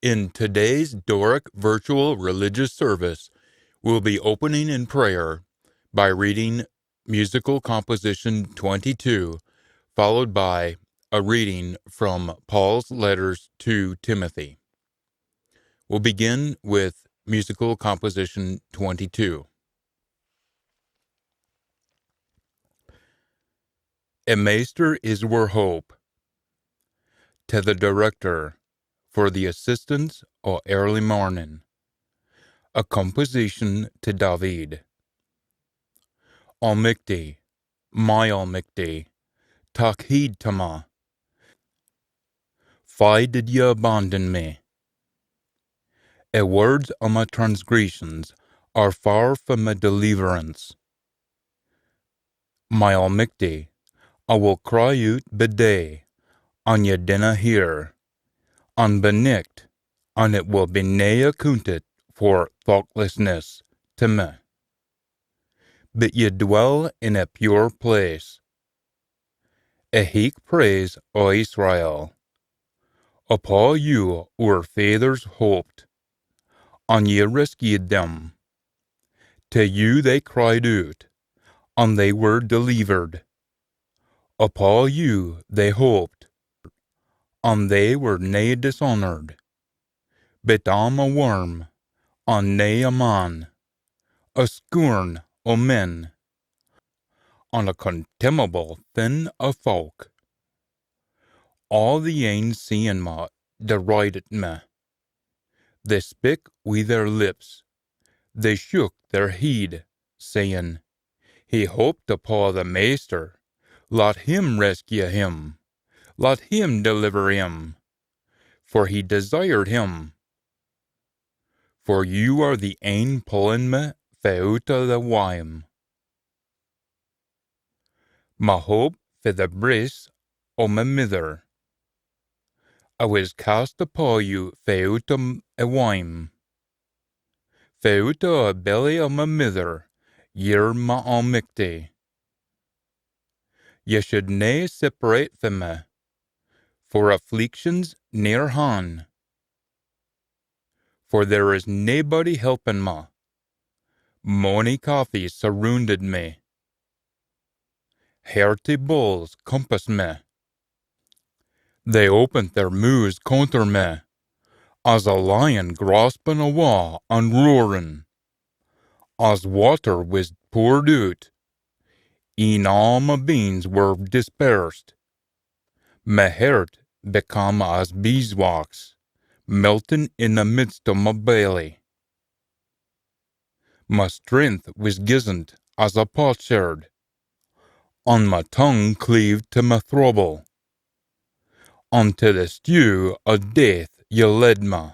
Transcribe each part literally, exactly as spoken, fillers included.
In today's Doric virtual religious service, we'll be opening in prayer by reading Musical Composition twenty-two, followed by a reading from Paul's letters to Timothy. We'll begin with Musical Composition twenty-two. A Maister is wir hope. To the director for the assistance o early morning. A composition to David. Almichty, my Almichty, tak heed to me. Fy did ye abandon me? A words o my transgressions are far fae my deliverance. My Almichty, I will cry oot by day, an ye dinna hear, an by nicht, an it will be nae accoontit for thochtlessness to me. But ye dwell in a pure place. A heich praise, O Israel. Upo you oor faithers hoped, an ye rescued them. To you they cried oot, an they were delivered. Upo you they hoped, an they were nae dishonoured. But I'm a worm, an nae a man, a scorn o men, an a contemnable thing o fowk. Aa the een seein me derided me. They spik wi their lips, they shook their heid, sayin, He hoped upo the Maister, lat him rescue him, lat him deliver him, for he desired him. For you are the een pullin me fae oot o the wime, my hope fae the breist o my mither. I wis cast upo you fae oot o a wime. Fae oot o a belly o my mither, ye're my Almichty. Ye should nae separate fae me, for affliction's near han, for there is naebody helpin me. Mony caffies surroonded me. Hearty bulls compass me. They opened their moos conter me, as a lion graspin awa an roarin. As water wis poured oot, een aa my beens were dispersed. My hert became as beeswax, melting in the midst o my belly. My strength wis gizzent as a potsherd, an my tongue cleaved to my throbble. Unto the stew o death ye led me.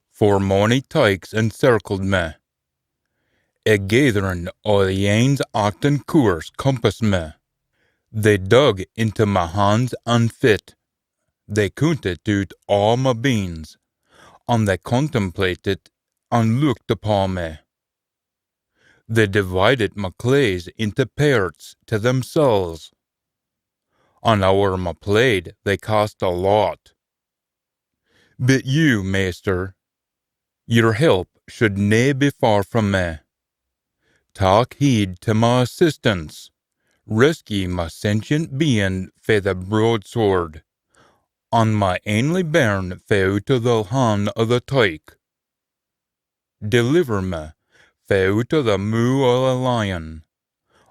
For mony tykes encircled me. A gathering o the anes acting coorse compassed me. They dug into my hands and fit. They coonted oot aa my beens, and they contemplated and looked upon me. They divided my claes into pairts to themselves, and ower my plaid they cast a lot. But you, Maister, your help should nae be far from me. Tak heed to my assistance. Rescue my sentient being fae the broadsword, and my ainly bairn fae oot o the han o the tyke. Deliver me fae oot o the moo o a lion,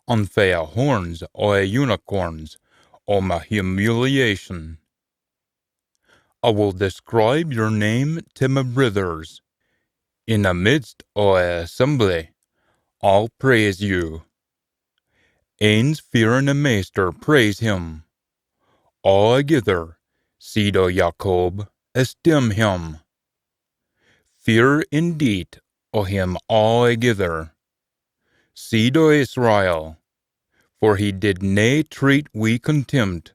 and fae a horns o a unicorns o my humiliation. I will describe your name to my brithers. In the midst o a assembly I'll praise you. Anes fearing a Maister praise him. Aa egither, seed o Jacob, esteem him. Fear indeed o him aa egither, seed o Israel, for he did nae treat wi contempt,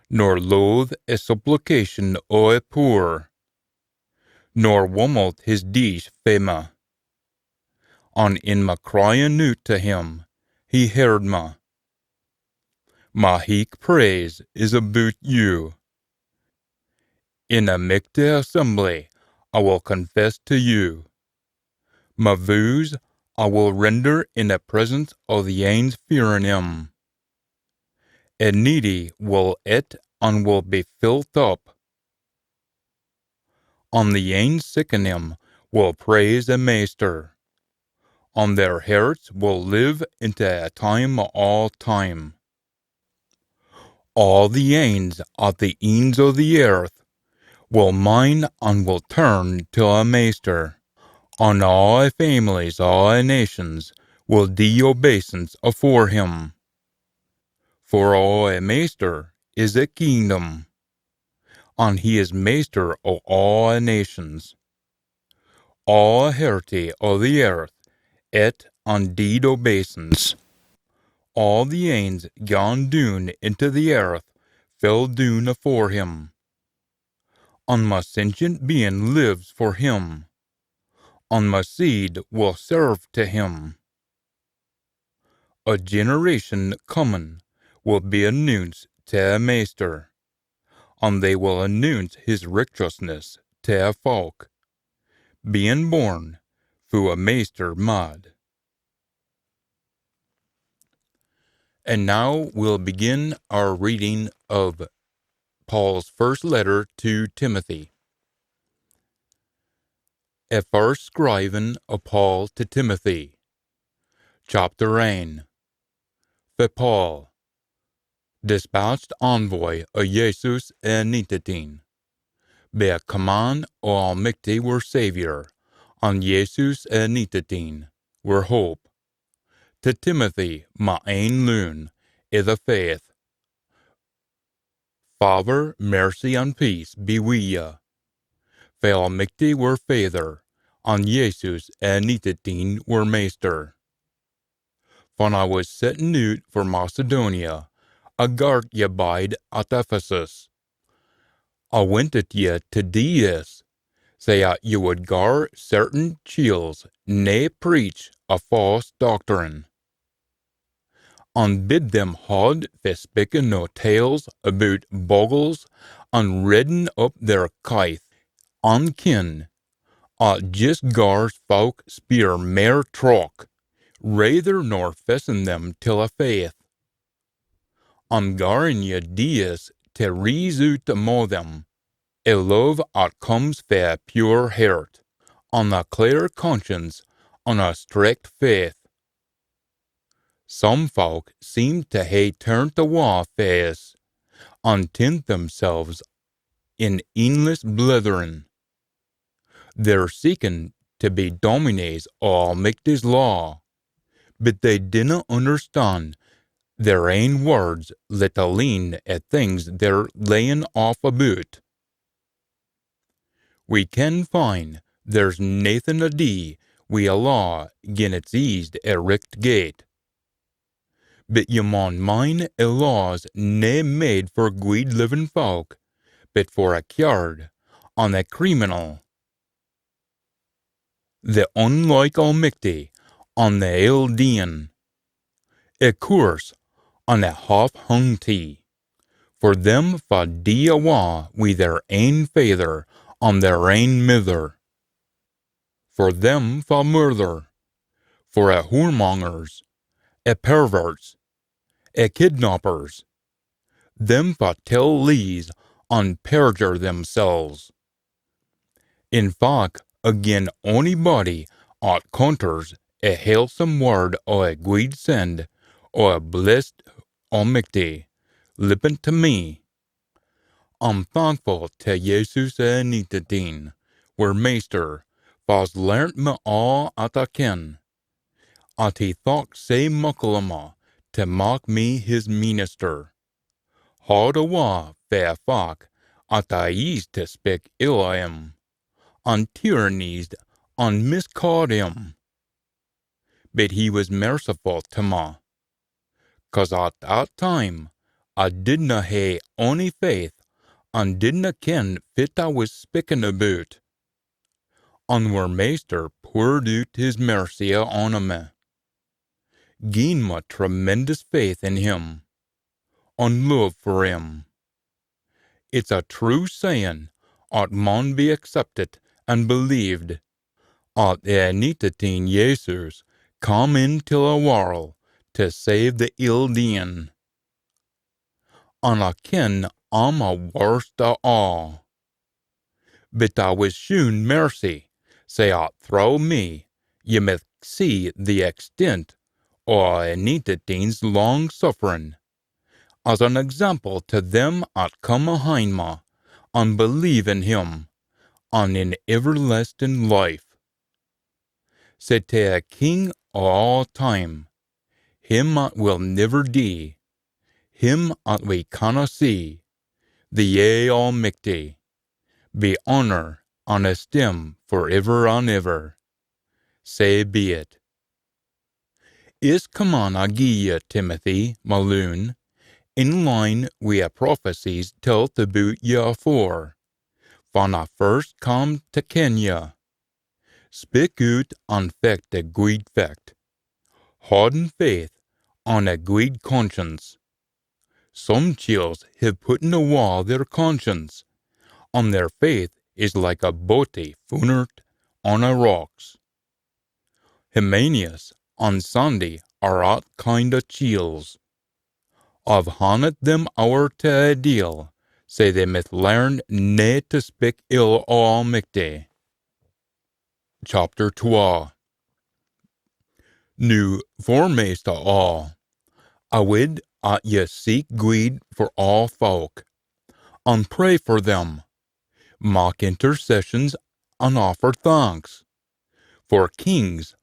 nor loathe a supplication o a poor, nor wammelt his dish fae me. And in my crying oot to him, he heard me. My heich praise is aboot you. In a michty assembly I will confess to you. My vows I will render in the presence o the anes fearin him. A needy will eat and will be filled up, and the anes seekin him will praise a Maister, and their hearts will live into a time o all time. All the anes at the eends o the earth will mind and will turn to a Maister, and all a families o a nations will dee obeisance afore him. For o a Maister is a kingdom, and he is Maister o a nations. All a hearty o the earth eat and deed obeisance. All the anes gaun doon into the earth fell doon afore him. And my sentient being lives for him, and my seed will serve to him. A generation coming will be announced to a Maister, and they will announce his richteousness to a folk, being born fae a Maister mad. And now we'll begin our reading of Paul's first letter to Timothy. A first scrievin o Paul to Timothy. Chapter ane. Fae Paul, despatched envoy o Jesus e Anintit Een, by a command o Almichty wir Saviour, and Jesus e Anintit Een, wir hope, to Timothy, my ain loon i the faith. Favour, mercy, and peace be wi ye, fae Almichty wir Faither, and Jesus e Anintit Een wir Maister. Fan I wis settin oot for Macedonia, I gart ye bide at Ephesus. I wintit ye to dee this, sae at ye wid gar certain chiels nae preach a false doctrine, and bid them haud fae speakin o tales aboot bogles, and reddin up their kith and kin, at jist gars folk speir mair troch, raither nor fessin them till a faith. I'm garrin ye dee this to reese oot amo them a love at comes fae a pure hairt, and a clear conscience, and a strict faith. Some folk seem to hae turnt awa fae this, and tint themsels in endless blethering. They're seekin to be dominies o Almichty's law, but they dinna understand their ain words, let alane a things they're layin aff aboot. We ken fine there's naething adee wi a law gin it's eesed a richt gate. But ye maun mind a law's nae made for gweed livin folk, but for a cyaard, and a creeminal, the unlike Almichty, and the ill-deein, a coorse, and a half-hung tea, for them fa dee awa wi their ain faither and their ain mither, for them fa murther, for a hoormongers, a perverts, a kidnappers, them fa tell lees and perjure themsels. In fac, agin onybody at conters a halesome word o a gweed send o a blessed Almichty, lippen to me, I'm thankful to Jesus e Anintit Een, wir Maister, fa's learnt me aa at I ken, at he thocht sae muckle o me to mak me his meenister. Haud awa fae a fac at I eesed to spik ill o him, and tyrannised and miscaad him. But he wis merciful to me, cause at that time I didna hae ony faith, and didna ken fit I wis spikkin aboot. And wir Maister poored oot his mercy on me, giein me tremendous faith in him, and love for him. It's a true sayin, at maun be accepted and believed, at the Anintit Een Jesus cam intil a warl to save the ill-deein. An I ken I'm a warst o aa. But I wis shewn mercy, sae at throwe me ye micht see the extent o a Anintit Een's long-sufferin, as an example to them at come ahin me, an believe in him, an in everlastin life. Sae to a King o aa time, him at will niver dee, him at we canna see, the ae Almichty, be honour an esteem for ever an ever. Sae be it. Is command I gie ye, Timothy, ma loon, in line wi a prophecies telt aboot ye afore, fan I first cam to ken ye. Spik oot an fecht a gweed fecht. Haudin faith an a gweed conscience. Some chiels hiv putten awa their conscience, an their faith is like a boatie foonert on a rocks. Hymenaeus an Sandy are at kind o chiels. I've hannit them ower to a deil, sae they micht learn nae to spik ill o Almichty. Chapter twa. Noo, foremaist o aa, I wid at ye seek gweed for aa fowk, an pray for them, mak intercessions an offer thanks, for kings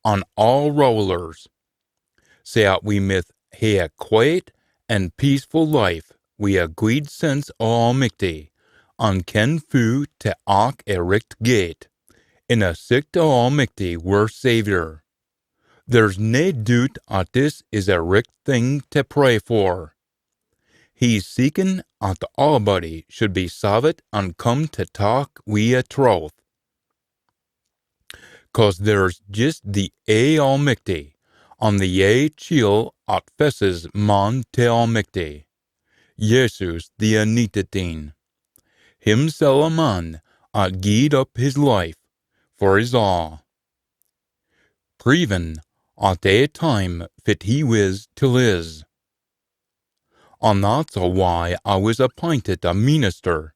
an aa rulers, sae at we micht hae a quaet an peaceful life wi a gweed sense o Almichty, an ken foo to ack a richt gate, in a sicht o Almichty wir Saviour. There's nae doot at this is a richt thing to pray for. He's seekin at aabody should be savit an come to tak wi a troth. Cause there's jist the ae Almichty, an the ae chiel at fesses man to Almichty, Jesus the Anintit Een. Himsel a man at gied up his life for his aa, preevin at ae time fit he wis till is. An that's a why I wis appintit a meenister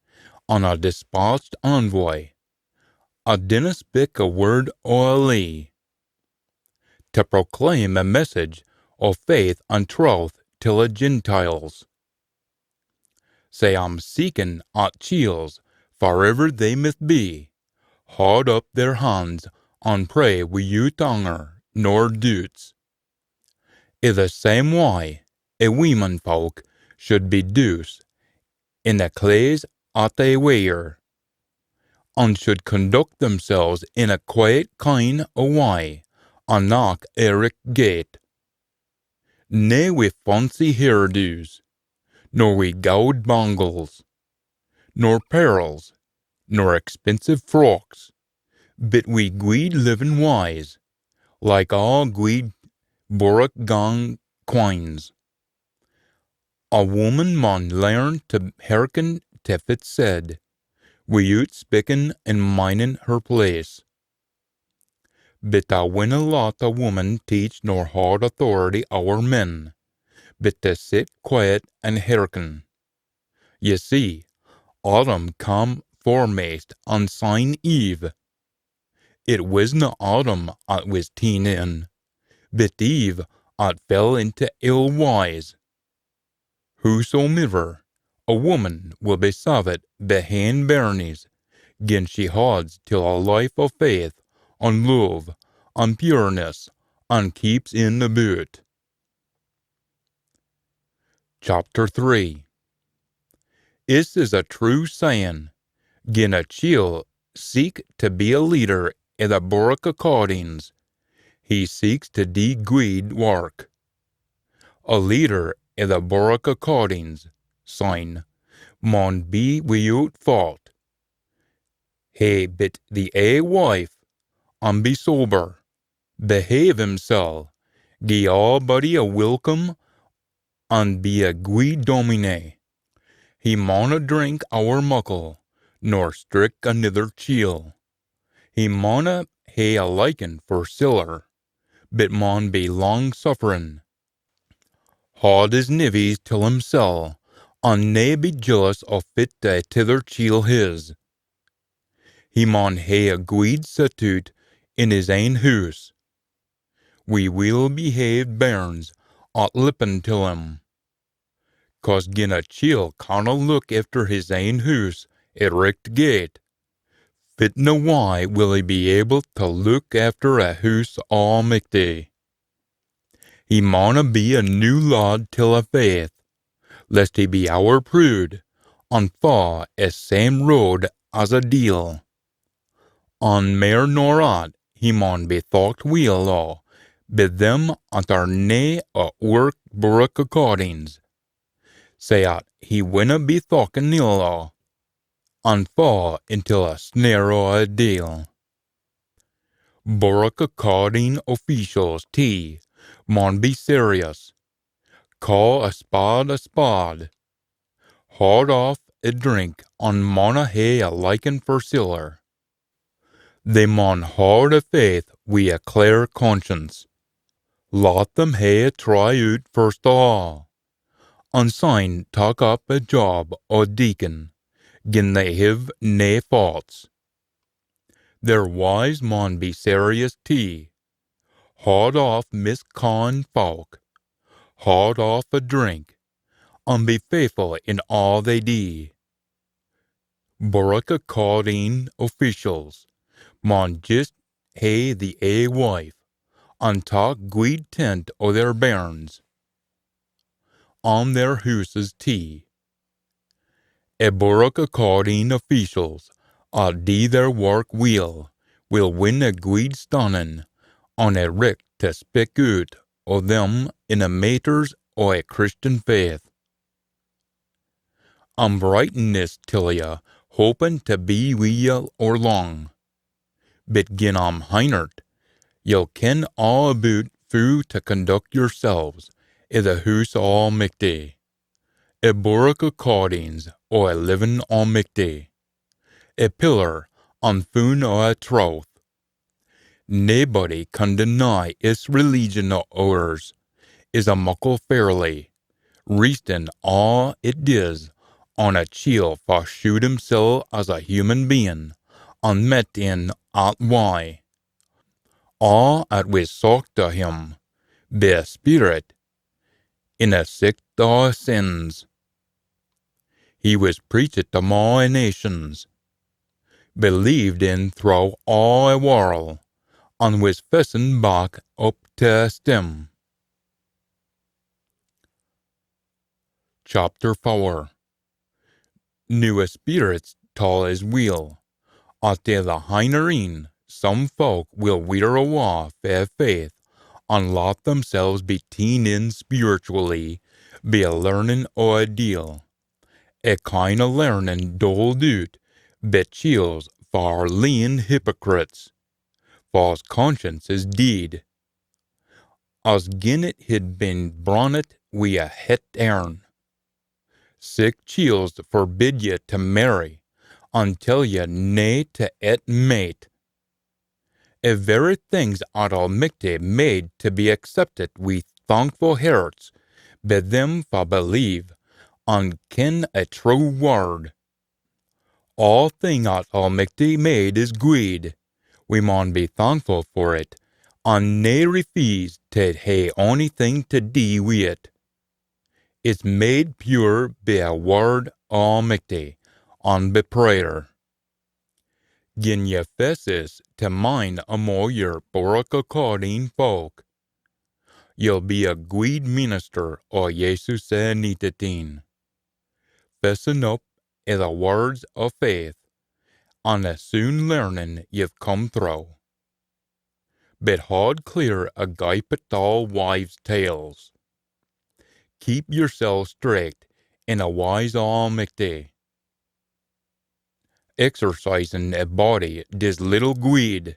an a despatched envoy. I dinna spik a word o a lee, to proclaim a message o faith an troth till a Gentiles. Sae I'm seekin at chiels, farivver they micht be, haud up their hans an pray wioot anger nor doots. I the same wye, a weemen fowk should be douce in the claes at they wear, an should conduct themsels in a quaet kind o wye, an knock a richt gate. Nae wi fancy hairdos, nor wi gowd bangles, nor pearls, nor expensive frocks, but wi gweed livin wyes, like aa gweed bourach gang quines. A woman maun learn to hearken to fit's said, wioot spikkin an mindin her place. But I winna lat a woman teach nor haud authority ower men, but to sit quaet an hearken. Ye see, Adam cam foremaist an syne Eve. It wisna Adam at wis teen in, but Eve at fell into ill wyes. Whosomiver, a woman will be savit by haein bairnies, gin she hauds till a life o faith, an love, an pureness, an keeps in aboot. Chapter three. Is is a true sayin, gin a chiel seek to be a leader i the bourach accordins, he seeks to dee gweed wark. A leader i the bourach accordins, syne, maun be wioot faut. Hae bit the ae wife, an be sober, behave himsel, gie aabody a welcome, an be a gweed dominie. He mauna drink ower muckle, nor strick anither chiel. He maunna hae a likin for siller, but maun be lang-sufferin. Haud his nivvies till himsel, an nae be jealous o fit a tither chiel his. He maun hae a gweed set oot in his ain hoose, wi weel-behaved bairns at lippen till him. Cause gin a chiel canna look efter his ain hoose at richt gait, fitna wye will he be able tae look efter a hoose Almichty? He maunna be a new lad till a faith, lest he be ower prood, an fa a same road as a deil. An mair nor at, he maun be thocht weel o, be them at are nae o oor boorach accordins, sae at he winna be thocht ill o, an fa intil a snare o a deil. Boorach accordin officials tee maun be serious, caa a spade a spade, haud aff a drink an maunna hae a likin for siller. They maun haud a faith wi a clear conscience. Lat them hae a try oot first o aa, an syne tak up a job o deacon, gin they hiv nae faults. Their wives maun be serious tee, haud aff miscaain fowk, haud aff a drink, an be faithfu in aa they dee. Boorach accordin officials maun jist hae the ae wife, an tak gweed tent o their bairns, an their hooses tee. A boorach accordin officials at dee their wark weel will win a gweed stannin, an a richt tae spik oot o them in a maitters o a Christian faith. I'm writin this till ye, hopin tae be wi ye or lang. But gin I'm hinnert, ye'll ken aa aboot foo tae conduct yersels i the hoose o Almichty, a boorach accordins o a livin Almichty, a pillar an foon o a trowth. Naebody can deny is religion o oors is a muckle ferlie, reestin aa it dis on a chiel fa shewed himsel as a human bein, an met in at wye. Aa at wis socht o him, be a spirit, in a sicht o sins. He wis preached tae aa nations, believed in throwe aa a warl, an wis fessen back up tae a stem. Chapter fower. Noo a spirit's tall as weel, at i the hinnereyn some fowk will weer awa fae faith, an lat themsels be teen in spiritually be a learnin o a deil, a kind o learnin doled oot be chiels fa're leein hypocrites, fa's conscience is deid, as gin it hid been brunnet wi a het airn. Sic chiels forbid ye tae marry, an tell ye nae tae ett mait. A verra things at Almichty made tae be accepted wi thankfu herts be them fa believe an ken a true wird. Aathing at Almichty made is gweed. We maun be thankfu for it, an nae refeese tae hae onything tae dee wi it. It's made pure be a wird o Almichty, an be prayer. Gin ye fess this tae mind amo yer boorach accordin fowk, ye'll be a gweed meenister o Jesus e Anintit Een, fessin up i the wirds o faith, an e soun learnin ye've come throwe. But haud clear o gypit aul wives' tales. Keep yersel strict in e wyes o Almichty. Exercisin e body dis little gweed,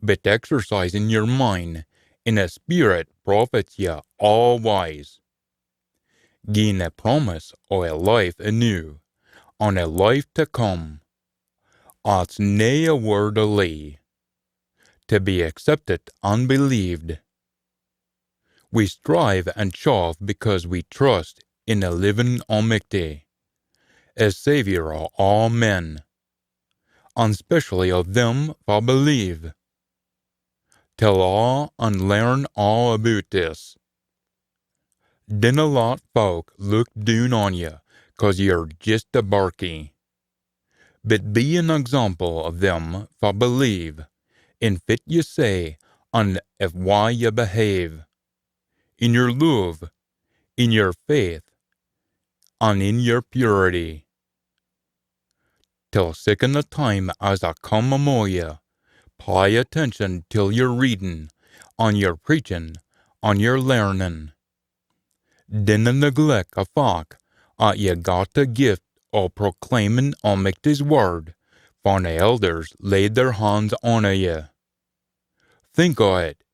but exercisin yer mind in e spirit profits ye aa wyes, giein e promise o a life eenoo, an a life tae come, At's nae a word o lee, tae be accepted an believed. We strive an chave because we trust in a livin Almichty, as Saviour o aa men, an specially o them fa believe. Tell aa an learn aa aboot this. Dinna lat fowk look doon on ye, cause ye're jist a birkie. But be an example o them fa believe, in fit ye say, an in wye ye behave, in yer love, in yer faith, an in yer purity. Till siccan a time as I come amo ye, pey attention till yer readin, an yer preachin, an yer learnin. Dinna neglect a fack at ye got a gift o proclaimin Almichty's word, fan the elders laid their hands on ye. Think o it.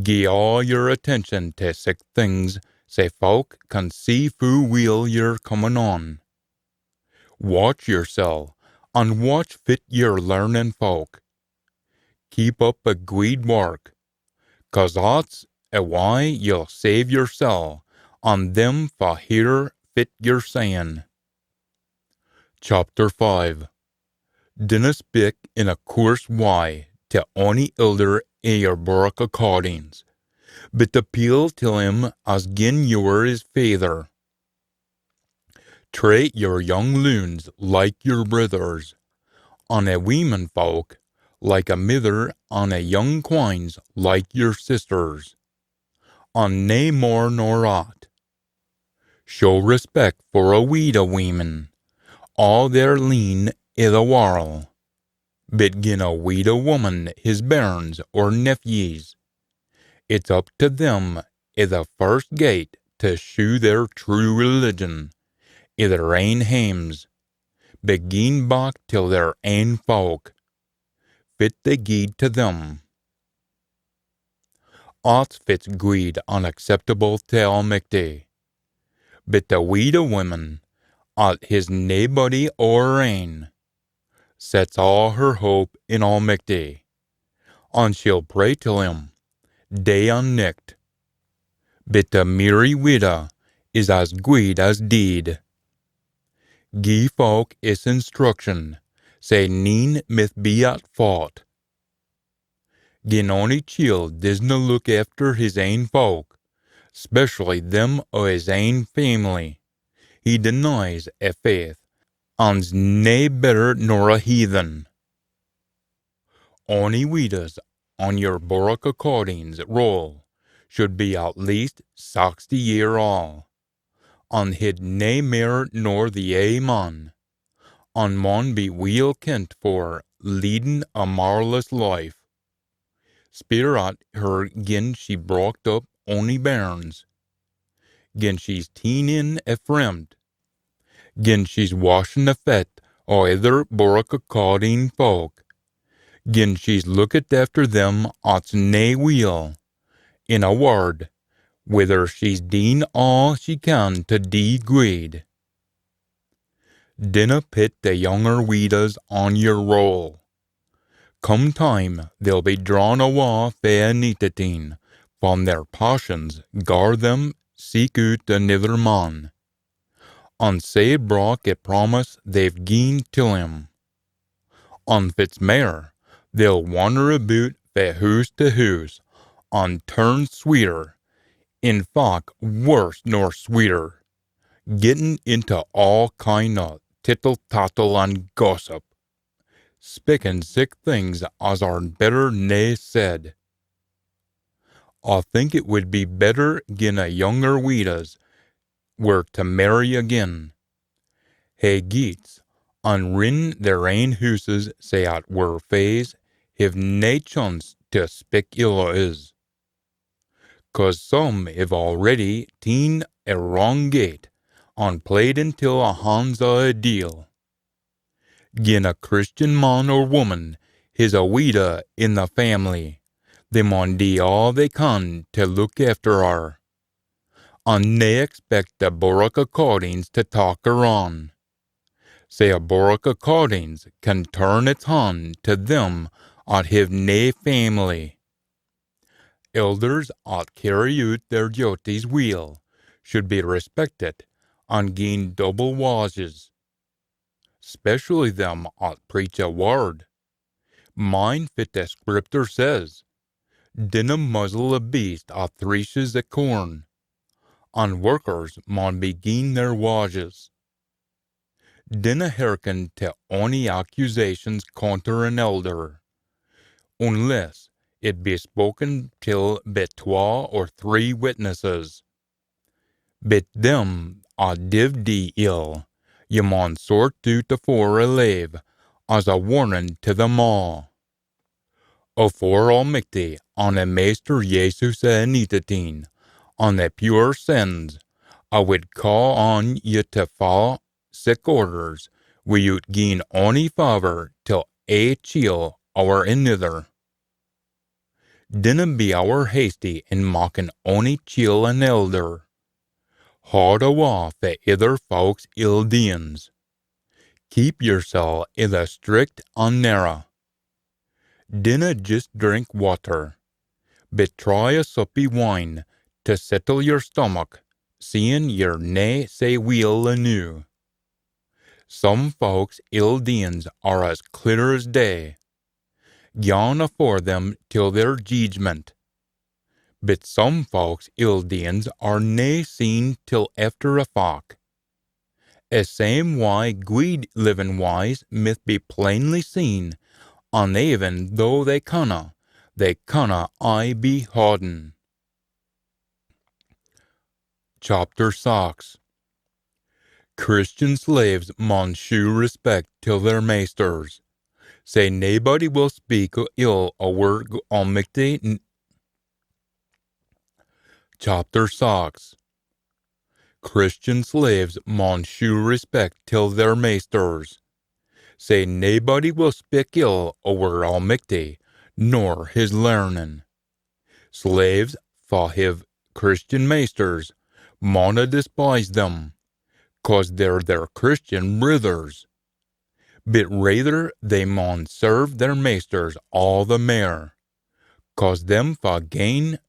Gie aa yer attention tae sic things, sae fowk can see foo weel ye're comin on. Watch yersel, an watch fit ye're learnin fowk. Keep up a gweed wark, cause at's a wye ye'll save yersel, an them fa hear fit ye're sayin. Chapter five. Dinna spik in a coorse wye tae ony elder i yer boorach o cordings, but appeal till him as gin ye were his faither. Treat yer young loons like yer brithers, an a weemen fowk like a mither, an a young quines like yer sisters, an nae mair nor at. Show respect for a weeda weemen, aa they're leen i the warl. But gin a weeda wumman his bairns or nephews, it's up tae them i the first gate tae shew their true religion i their ain hames, but gaen back till their ain fowk, fit they gied tae them. At's fit's gweed an acceptable tae Almichty. But the weeda wumman, at his naebody o her ain, sets aa her hope in Almichty, an she'll pray till him, day an nicht. But the merry weeda is as gweed as deid. Gie fowk is instruction, sae neen mith be at faut. Gin ony chiel disna look efter his ain fowk, specially them o his ain faimily, he denies a faith, an's nae better nor a heathen. Ony weedas on yer boorach o cordings roll should be at least saxty year aul, an hid nae mair nor the ae man, an maun be weel kent for leadin a marless life. Speir at her gin she brocht up ony bairns, gin she's teen in a fremd, gin she's washin the feet o ither boorach o cording fowk, gin she's lookit efter them at's nae weel, in a word, whether she's deen aa she can tae dee gweed. Dinna pit the younger weedas on yer roll. Come time they'll be drawn awa fae Anintit Een, fan their passions gar them seek oot anither man, an sae brak a promise they've gien till him. An fit's mair, they'll wander aboot fae hoose tae hoose, an turn sweer, in fac worse nor sweer, gettin intae aa kind o tittle tattle an gossip, spikkin sic things as are better nae said. I think it wid be better gin a younger weedas were tae marry again, hae geets, an rin their ain hooses sae at wir faes hiv nae chunce tae spik ill o is. Cause some hiv already teen a wrang gait, an played intil a hans o a deil. Gin a Christian man or wumman his a weeda in the faimily, they maun dee aa they can tae look efter her, an nae expect the boorach o cordings tae tak her on. Sae a bourach o cordings can turn its han tae them at hiv nae family. Elders at cairry oot their duties weel should be respected an gien double wages, specially them at preach a wird. Mind fit the Scriptur says, "Dinna muzzle a beast at threshes a corn," an workers maun be gien their wages. Dinna hearken tae ony accusations conter an elder, unless it be spoken till be twa or three witnesses. Bit them at div dee ill, ye maun sort oot afore a lave, as a warnin tae them aa. Afore Almichty, an a Maister Jesus a Anintit Een, an a pure sens, I wid caa on ye tae fa sic orders, wi'oot giein ony favour till ae chiel ower anither. Dinna be ower hasty in makkin ony chiel an elder. Haud awa fae ither fowk's ill deeins. Keep yersel i the strict an narra. Dinna jist drink watter, bit try a suppie wine tae settle yer stomach, seein ye're nae sae weel eenoo. Some fowk's ill deeins are as clear as day, gaun afore them till their jeedgment, bit some fowk's ill deeins are nae seen till efter a fac. A same wye gweed livin wyes mith be plainly seen, an even though they canna, they canna aye be hauden. Chapter sax. Christian slaves maun shew respect till their maisters. Sae naebody will speak ill o wir Almichty n-, Chapter sax. Christian slaves maun shew respect till their maisters. Sae naebody will speak ill o wir Almichty nor his learnin. Slaves fa hiv Christian maisters maunna despise them, cause they're their Christian brithers. Bit raither they maun serve their maisters aa the mair, cause them fa gain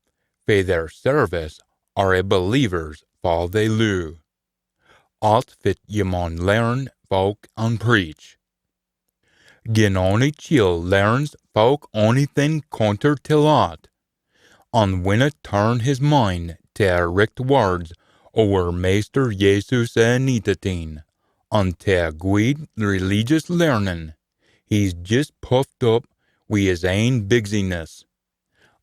fae their service are a believers fa they loo. At fit ye maun learn fowk an preach. Gin ony chiel learns fowk onything conter till at, an winna turn his mind tae a richt wirds o wir Maister Jesus a Anintit Een, an tae a gweed religious learnin, he's jist puffed up wi his ain bigsiness,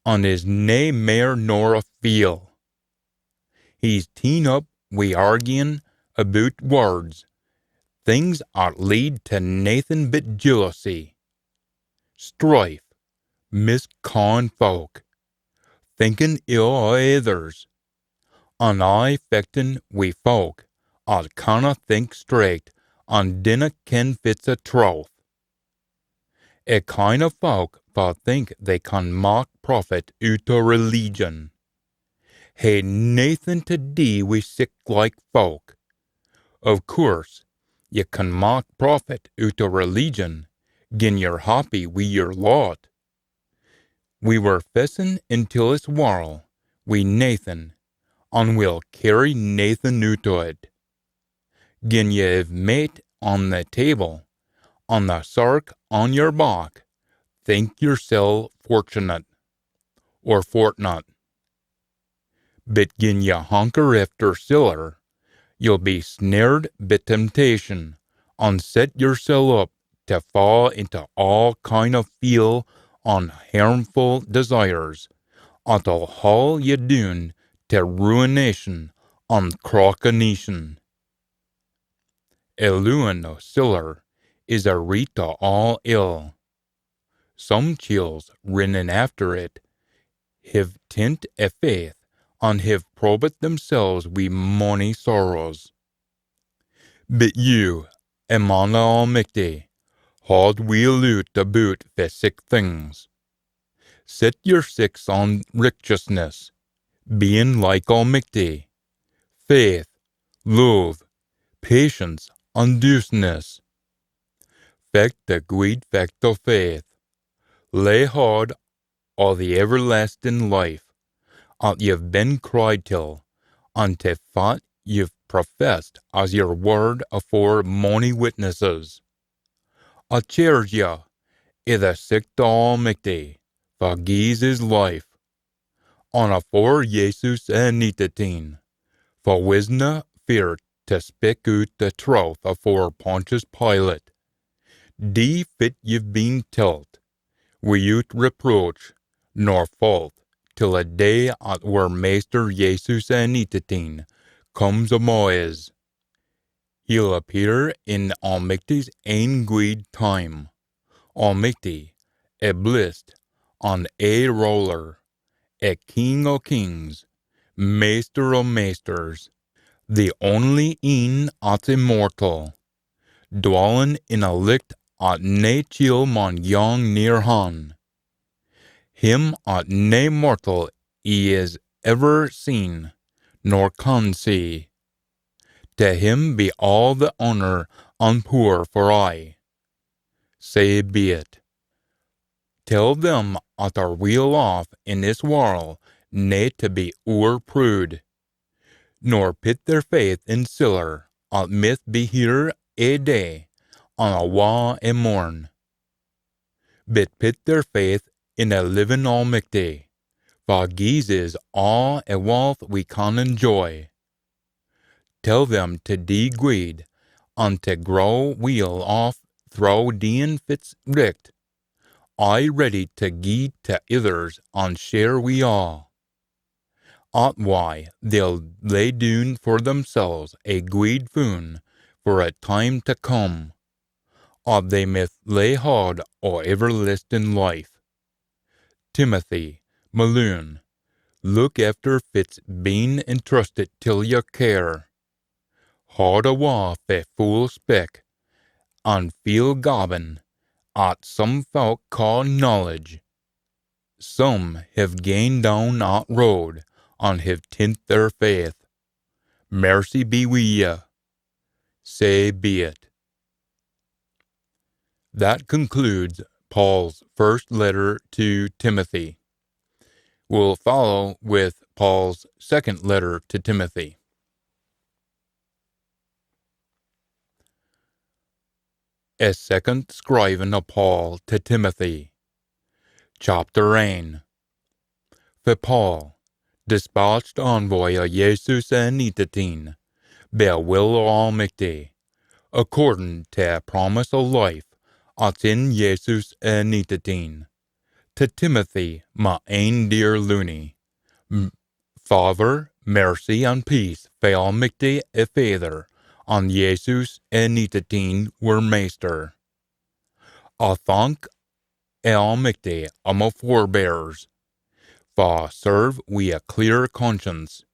an is nae mair nor a feel. He's teen up wi arguin aboot wirds, things at lead tae naethin bit jealousy, strife, miscaain fowk, thinkin ill o ithers, an aye fechtin wi fowk at canna think straicht an dinna ken fit's a trowth. A kind o fowk fa think they can mak profit oot o religion hae naethin tae dee wi siclike fowk. Of coorse, ye can mak profit oot o religion gin ye're happy wi yer lot. We were fessin intil this warl wi naethin, an we'll cairry naethin oot o it. Gin ye hiv mait on the table, an the sark on yer back, think yersel fortunate, or fortnite. Bit gin ye hanker efter siller, ye'll be snared bi temptation, an set yersel up tae fa intae aa kind o feel an hairmfu desires, at'll haul ye doon tae ruination an crockaneetion. A looin o siller is a reet o aa ill. Some chiels, rinnin efter it, hiv tint a faith, an hiv probit themsels wi mony sorrows. Bit you, a man o Almichty, haud weel oot aboot fae sic things. Set yer sichts on richteousness, bein like Almichty, faith, love, patience, an douceness. Fecht the gweed fecht o faith. Lay haud o the everlastin life, at ye've been cried till, an tae fit ye've professed as yer wird afore mony witnesses. A chairge ye, i the sicht o Almichty, fa gies his life, an afore Jesus e Anintit Een, fa wisna feart tae spik oot the truth afore Pontius Pilate. Dee fit ye've been telt, wi'oot reproach nor faut, till e day at wir Maister Jesus e Anintit Een comes amo is. He'll appear in Almichty's ain gweed time. Almichty, e blissed, an ae ruler, e King o kings, Maister o maisters, the only een at's immortal, dwallin in a licht at nae chiel maun gang near han. Him at nae mortal ee is ever seen, nor can see. Tae him be aa the honour an pooer for aye. Sae be it. Tell them at are weel aff in this warl nae tae be ower prood, nor pit their faith in siller at mith be here ae day an awa e morn, but pit their faith in e livin Almichty, fa gies is aa e walth we can enjoy. Tell them tae dee gweed, an tae grow weel aff throwe deein fit's richt, aye ready tae gie tae ithers an share wi aa. At wye they'll lay doon for themsels a gweed foon for a time tae come, at they mith lay haud o everlastin life. Timothy, ma loon, look efter fit's been entrusted till your care. Haud awa fae fool spik, an feel gabbin, at some fowk caa knowledge. Some hiv gane doon at road, an hiv tint their faith. Mercy be wi ye. Sae be it. That concludes Paul's first letter to Timothy. We'll follow with Paul's second letter to Timothy. A second scrievin o Paul tae Timothy. Chapter ane. Fae Paul, despatched envoy o Jesus e Anintit Een, by e will o Almichty, accordin tae e promise o life at's in Jesus e Anintit Een, tae Timothy, ma ain dear loonie. M-, favour, mercy, an peace fae Almichty e Faither, an Jesus e Anintit Een wir Maister. I thank e Almichty o ma forebears, fa serve wi a clear conscience,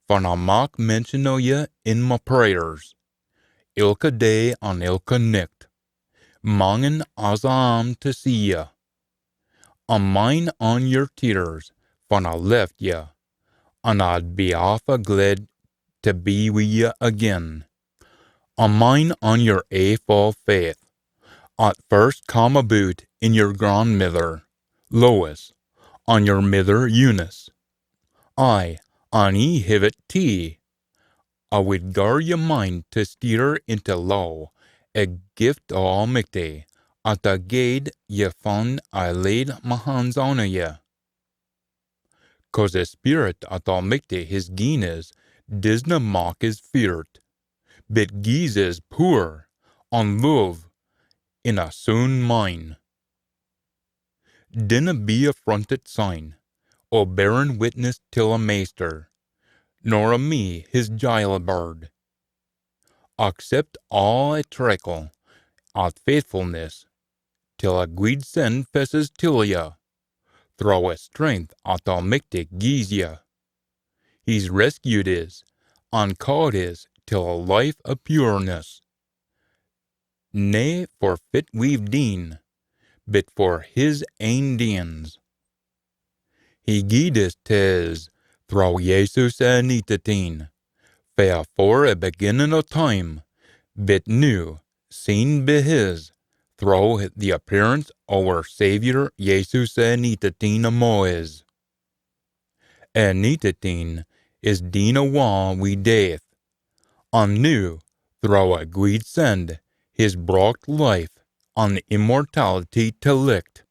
fan I mak mention o ye in ma prayers, ilka day an ilka nicht, mangin as I am tae see ye. I mind on yer tears fan I left ye, an I'd be affa gled tae be wi ye again. I mind on yer ae fu faith, at first cam aboot in yer grandmither, Lois, an yer mither Eunice. Aye, an ye hiv it tee. I wid gar ye mind tae steer intae loo, a gift o Almichty, at I gaed ye fan I laid ma hans on ye. Cause e speerit at Almichty his gien is disna mak is feart, but gies is pooer, an love, in a soun mind. Dinna be affrontit syne, o bearin witness till e Maister, nor o me his jile bird. Accept aa e traickle at faithfulness, till e gweed sen fesses till ye, throwe e strength at Almichty gies ye. He's rescued is, an caad is till a life o pureness. Nae for fit we've deen, but for his ain deeins. He gied is tae's throwe Jesus e Anintit Een, fae afore e beginnin o time, but noo, seen be his, throwe the appearance o oor Saviour Jesus e Anintit Een amo is. E Anintit Een is deen awa wi death, an noo, throwe e gweed send, he's brocht life an immortality tae licht.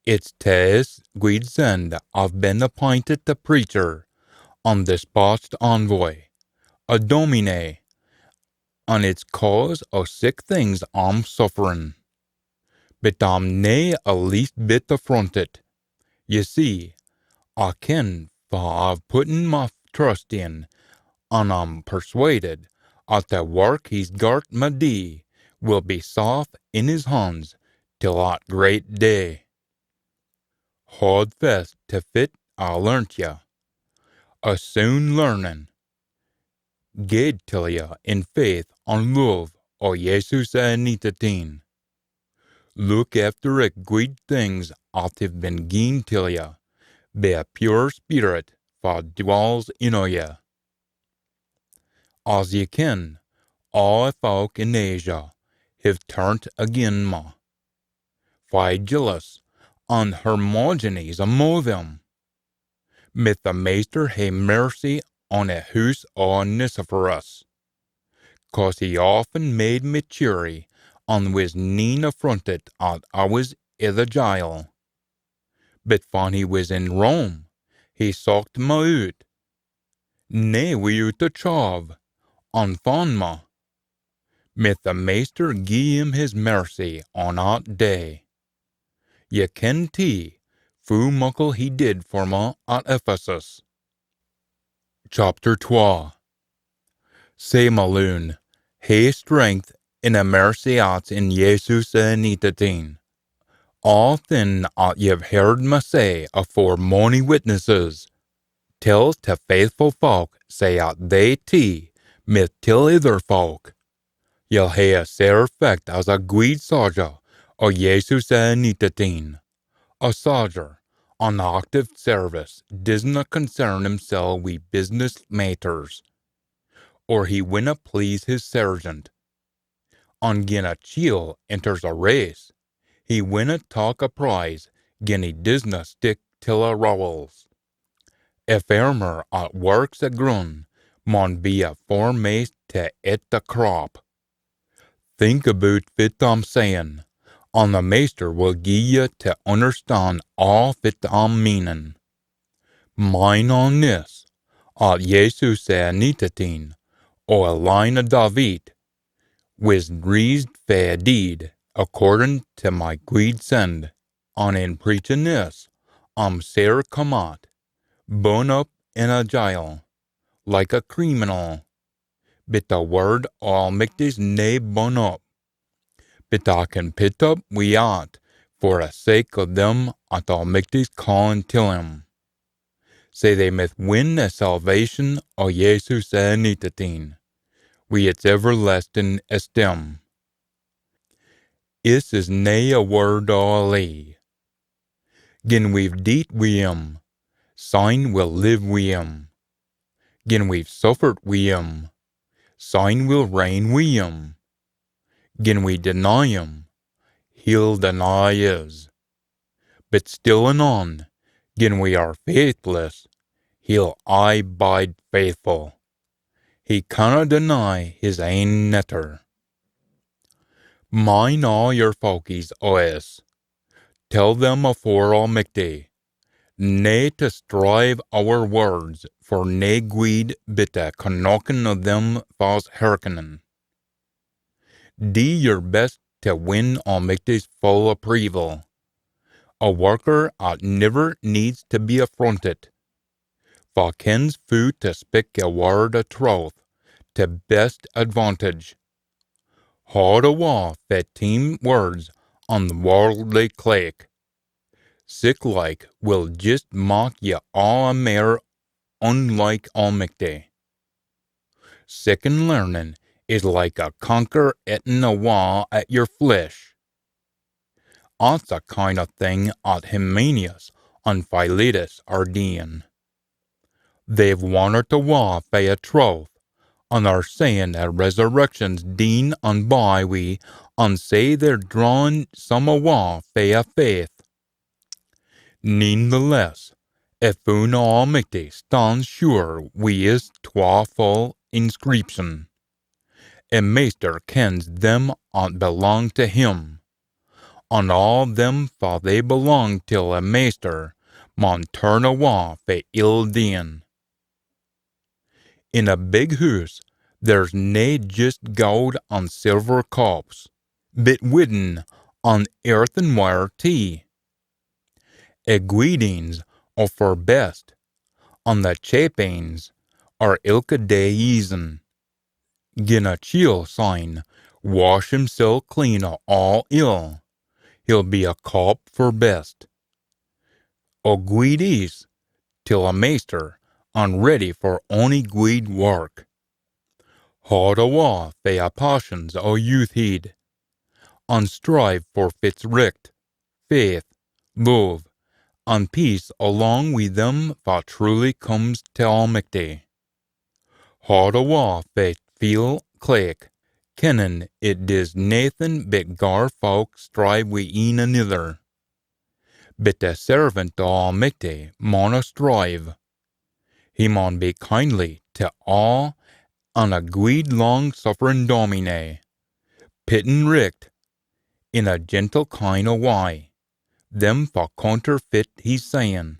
It's tae this gweed send A've been appintit e preacher, an despatched envoy, e dominie, an it's cause o sic things A'm sufferin. But A'm nae e least bit affrontit. Ye see, A ken fa A've putten ma trust in, an A'm persuaded at e wark he's gart ma dee will be safe in his hans till at great day. Haud fast tae fit A learnt ye, e soun learnin, gaed till ye in faith an love o Jesus e Anintit Een. Look efter e gweed things at hiv been gien till ye, be e pure Speerit fa dwells in o ye. As ye ken, aa e fowk in Asia hiv turnt agin ma. Phygellus an Hermogenes amo them. Mith e Maister hae mercy on e hoose o Onesiphorus, cause he aften made me cheery, an wis neen affrontit at A wis i the jile. But fan he wis in Rome, he socht ma oot, nae wi'oot a chave, an fan ma. Mith e Maister gie him his mercy on at day. Ye ken tee, foo muckle he did for ma at Ephesus. Chapter twa. Sae, ma loon, hae strength in e mercy at's in Jesus e Anintit Een. Aathing at ye've heard ma say afore mony witnesses, tell tae faithful fowk, sae at they tee mith tell ither fowk. Ye'll hae e sair fecht as e gweed sodger o Jesus e Anintit Een. E sodger, on active service, disna concern himsel wi business maitters, or he winna please his sergeant. An gin a chiel enters a race, he winna tak a prize gin he disna stick till e rowels. A fairmer at works e grun maun be e foremaist tae ett e crop. Think aboot fit A'm sayin, an e Maister will gie ye tae unnerstan aa fit A'm meanin. Mind on this, at Jesus e Anintit Een, o e line o David, wis reesed fae e deid, accordin tae ma gweed send. An in preachin this, A'm sair come at, bun up in a jile, like a creeminal. But e wird o Almichty's nae bun up. But A can pit up wi at for e sake o them at Almichty's caain till him, sae they mith win e salvation o Jesus e Anintit Een, wi its everlastin esteem. Is is nae e wird o e lee. Gin we've deet wi him, syne we'll live wi him. Gin we've suffert wi him, syne we'll reign wi him. Gin we deny him, he'll deny is. But still an on, gin we are faithless, he'll aye bide faithful. He canna deny his ain netter. Mind aa yer fowkies o is. Tell them afore Almichty, nae tae strive ower wirds for nae gweed but e connachin o them fa's hearkenin. Dee yer best tae win Almichty's full appreeval. A worker at niver needs tae be affrontit, fa kens foo tae spik a wird o trowth tae best advantage. Haud awa fae teem wirds an warldly claik. Siclike will jist mak ye aa mair unlike Almichty. Siccan learnin is like a canker ettin awa at yer flesh. At's a kind o thing at Hymenaeus an Philetus are deein. They've wannert awa fae a trowth, an are sayin a resurrection's deen an by wi an sae they're drawn some awa fae a faith. Neen the less, a foon o Almichty stands sure wi his twafull inscription. A Maister kens them at belang to him, an aa them fa they belang till a Maister maun turn awa fae ill deein. In a big hoose there's nae jist gowd an silver cups, bit widden an earthenware tee. A gweed eens are for best, an the chape eens are ilka day eesin. Gin a chiel syne wash himsel clean o aa ill, he'll be a cup for best, a gweed eese till a Maister, an ready for ony gweed wark. Haud awa fae a passions o youthheid, an strive for fit's richt, faith, love, an peace alang wi them fa truly comes to Almichty. Haud awa fae feel claik, kennin it dis naethin bit gar fowk strive wi een anither. Bit the servant o Almichty maunna strive. He maun be kindly to aa an a gweed lang-sufferin dominie, pittin richt in a gentle kind o wye them fa counterfeit his sayin.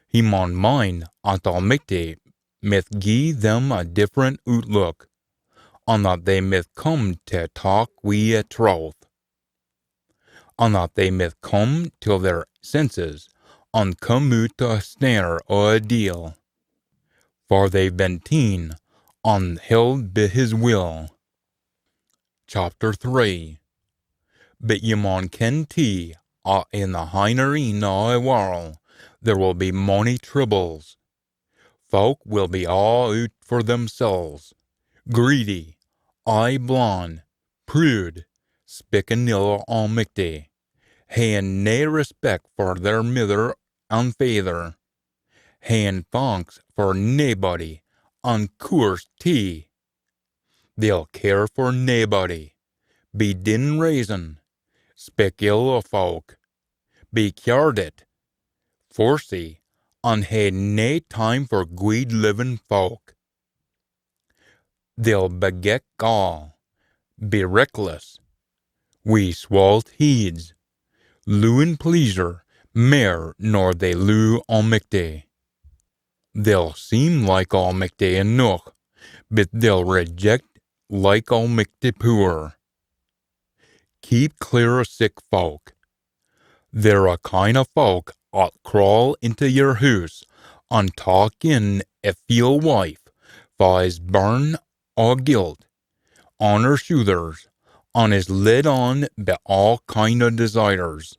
He maun mind at Almichty mith gie them a different ootlook, an that they mith come to tak wi a troth, an that they mith come till their senses, an come oot o a snare o a deil, for they've been teen an held bi his will. Chapter three. But ye maun ken tee, at in the hinner eyn o a warl there will be mony tribbles. Fowk will be aa oot for themsels, greedy, aye blawn, prood, spikkin ill o Almichty, haein nae respect for their mither an faither, haein thanks for naebody, an coorse tee. They'll care for naebody, be din raisin, spik ill o fowk, be cyaardit, forcy, an hae nae time for gweed livin fowk. They'll begeck gall, be reckless, wi swalt heids, looin pleasure mair nor they loo Almichty. They'll seem like Almichty eneuch, but they'll reject like Almichty pooer. Keep clear o sic fowk. They're a kind o fowk at crawl intae yer hoose an tak in a feel wife fa is borne o guilt on her shoothers, an is led on bi aa kind o desires.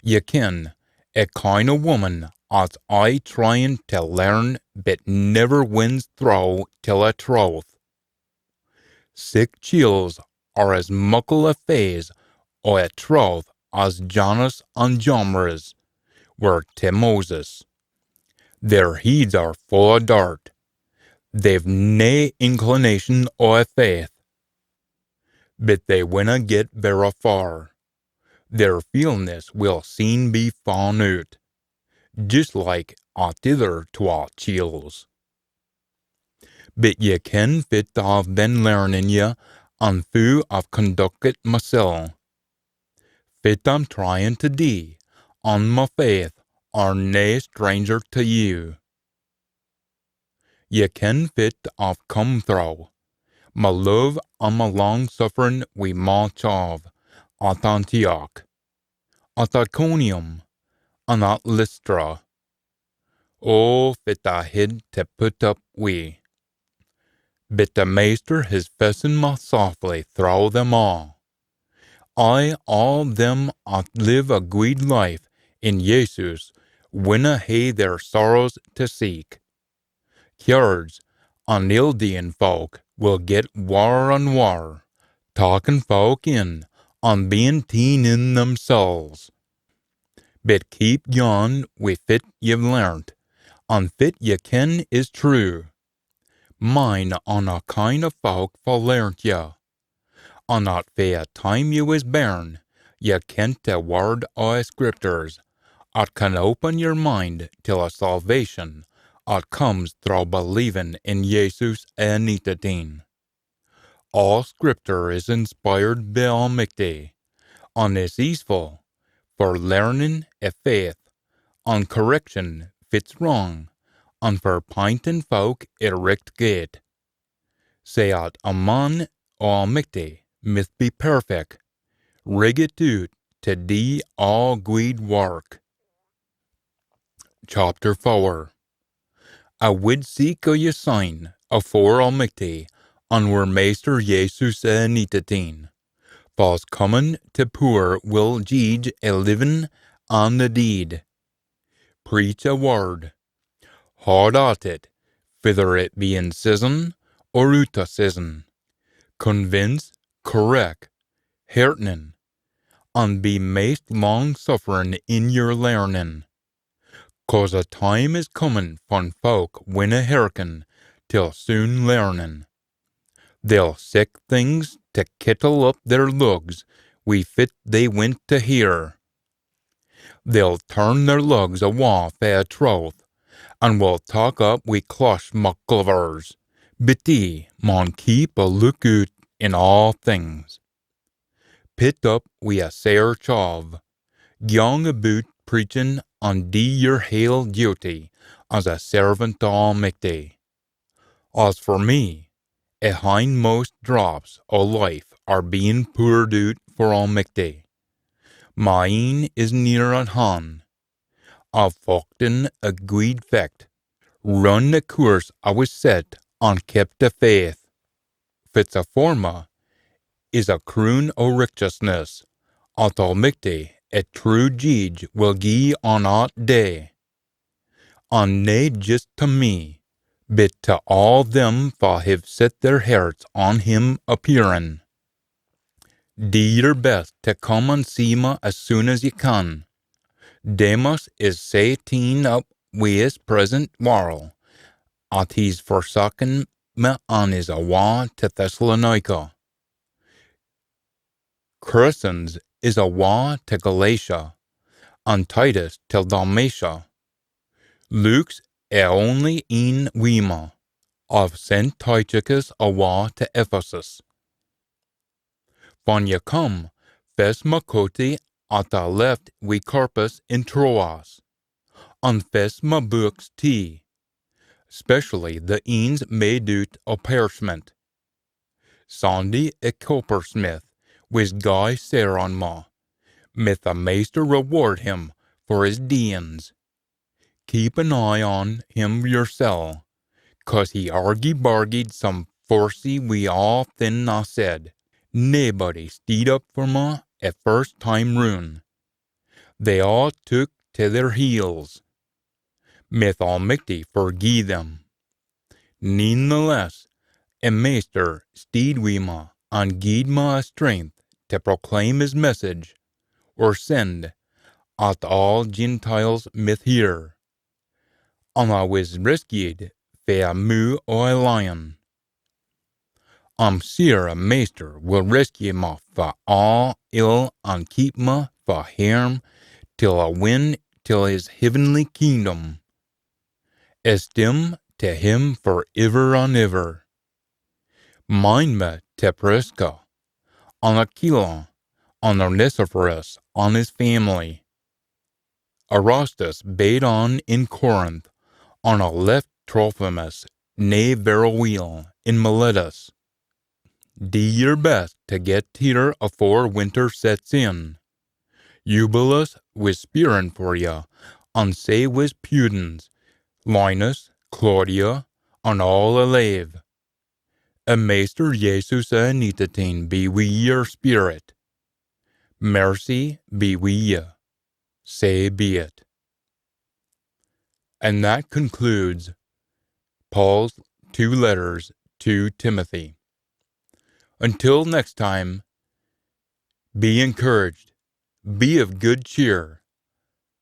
Ye ken, a kind o woman at's aye tryin tae learn but never wins throwe till a troth. Sic chiels are as muckle a faes o a troth as Jannes an Jambres were tae Moses. Their heids are full o dirt. They've nae inclination o a faith. But they winna get verra far. Their feelness will seen be fun oot, jist like at ither twa chiels. But ye ken fit I've been learnin ye, an foo I've conducted masel. Fit I'm tryin tae dee, an ma faith are nae stranger tae you. Ye ken fit I've come throwe, ma love an ma lang-sufferin wi ma chave, at Antioch, at Iconium, an at Lystra. Oh, fit I hid tae pit up wi. But the Maister his fessen ma saftly throwe them aa. Aye, aa them at live a gweed life in Jesus winna hae their sorrows tae seek. Cyaards an ill-deein fowk will get waur an waur, takkin fowk in an bein teen in themsels. But keep gaun wi fit ye've learnt, an fit ye ken is true. Mind on a kind o fowk fa learnt ye. an at fae a time ye wis bairn, ye kent a word o a Scriptures, at can open yer mind till a salvation at comes through believin in Jesus a Anointit Een. Aa Scripture is inspired by Almichty, an is eesefu for learnin a faith, an correction fit's wrang, an for pintin folk a richt gate, sae at a man o Almichty mith be perfect, riggit oot tae dee aa gweed wark. Chapter fower. I wid seek o ye syne afore Almichty an wir Maister Jesus a Anointit Een, fa's comin tae pooer will jeedge a livin an the deid. Preach a word. Haud at it, fither it be in season or oot o season. Convince, correct, heartenin, an be maist lang-sufferin in yer learnin. Cause a time is comin fan folk winna hearken till soun learnin. They'll seek things tae kittle up their lugs wi fit they wint tae hear. They'll turn their lugs awa fae a trowth, an will tak up wi clashmaclavers. Bit ye maun keep a look oot in aa things. Pit up wi a sair chaave. Gyang aboot preachin an dee yer hale duty as a servant o Almichty. As for me, a hindmost draps o life are bein poored oot for Almichty. Ma een is near at han. I've fochten a gweed fecht, run the coorse I wis set, an kept the faith. Fit's afore ma is a croon o richteousness, at Almichty, a true jeedge, will gie on at day. An nae jist tae me, bit tae aa them fa hiv set their herts on him appearin. Dee yer best tae come an see ma as soon as ye can. Demas is sae teen up wi his present warl, at he's forsaken ma an is awa tae Thessalonica. Crescens is awa tae Galatia, an Titus tae Dalmatia. Luke's a only een wi ma. I've sent Tychicus awa tae Ephesus. Fan ye come, fess ma cotie at I left wi Carpus in Troas, an fess ma beuks tee, specially the eens made oot o pairchment. Sandy a coppersmith wis gey sair on ma. Mith a Maister reward him for his deeins. Keep an eye on him yersel, cause he argy-bargied some forcey wi aathin I said. Naebody steed up for ma a first time roon. They aa took tae their heels. Mith Almichty forgie them. Neen the less, a Maister steed wi ma, an gied ma a strength tae proclaim his message, or send, at aa Gentiles mith hear. An I wis rescued fae a moo o a lion. I'm seer a Maister will rescue ma fae aa ill an keep ma fae hairm till I win till his heavenly kingdom. Esteem tae him for iver an iver. Mind me tae Prisca, an Aquila, an Onesiphorus, an his family. Erastus bade on in Corinth, an I left Trophimus nae verra weel in Miletus. Dee yer best tae get here afore winter sets in. Eubulus wis speirin for ye, an sae wis Pudens, Linus, Claudia, an aa a lave. A Maister Jesus a Anointit Een be wi yer spirit. Mercy be wi ye. Sae be it. And that concludes Paul's two letters to Timothy. Until next time, be encouraged, be of good cheer,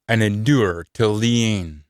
and endure till the end.